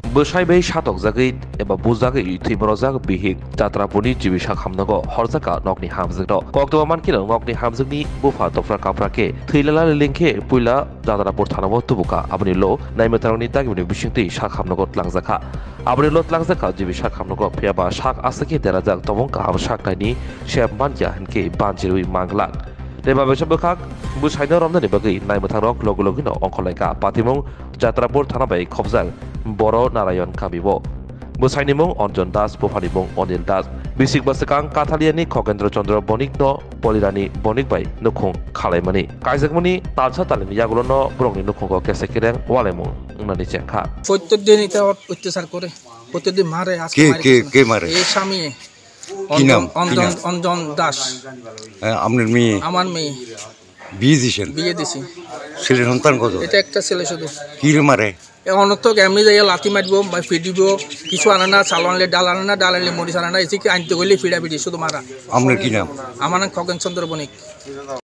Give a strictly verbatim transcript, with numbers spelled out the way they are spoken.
Bwsai bai satokjagwi eba bujagwi thwi morojak bihik Jatrapurni G B sak hamnogo horjaka nokni hamjwkno. Koktwma mankhe nokni hamjwkni bupha topra kapra khe thwilala liling khe puila Jatrapur thanao tubuka. Aboni ulo naimwtharokni dagimani bisingtwi sak hamnogo tlangjakha. Aboni ulo tlangjakha G B sak hamnogo, phiyaba sak aswk khe derajak tongmung kaham sak naini sep mankha hinkhe banjirwi manglak. Tei babaisa bwkhak bwsaino romnani bagwi naimwthangrok logi logino ongkhorlaikha. Patimung Jatrapur thana bai khobjak Boro Narayon kamio. Bwsaini mung Anjan Das, buphani mung Anil Das. Bisik bwswkang Kathaliyani Khogendra Chandra Bonikno Polirani Bonik bai nukhung khalaimani. Kaijakmani talsa talini yagulono borokni nukhungo kesa kereng walaimung wngnani chengkha. প্রত্যেক দিন এটা অত্যাচার করে, প্রত্যেক দিন মারে। আজকে কে, মারে কে, গেছে না। কে মারে? এই স্বামী। কি নাম? অঞ্জন, কি অঞ্জন, নাম? অঞ্জন দাস। হ্যাঁ, আপনার মেয়ে? আমার মেয়ে। বিয়ে দিছেন? বিয়ে দিছি। ছেলে সন্তান কত? এটা একটা ছেলে শুধু। কি রে মারে? এ অনর্থক এমনি যাইয়া লাথি মারবো, বা ফিট দিব, কিছু আনে না, চাল আনলে ডাল আনে না, ডাল আনলে মরিচ আনে না, এসে কি আনতে গেলে ফিডাফিডি শুধু মারা। আপনার কি নাম? আমার নাম খগেন চন্দ্র বণিক।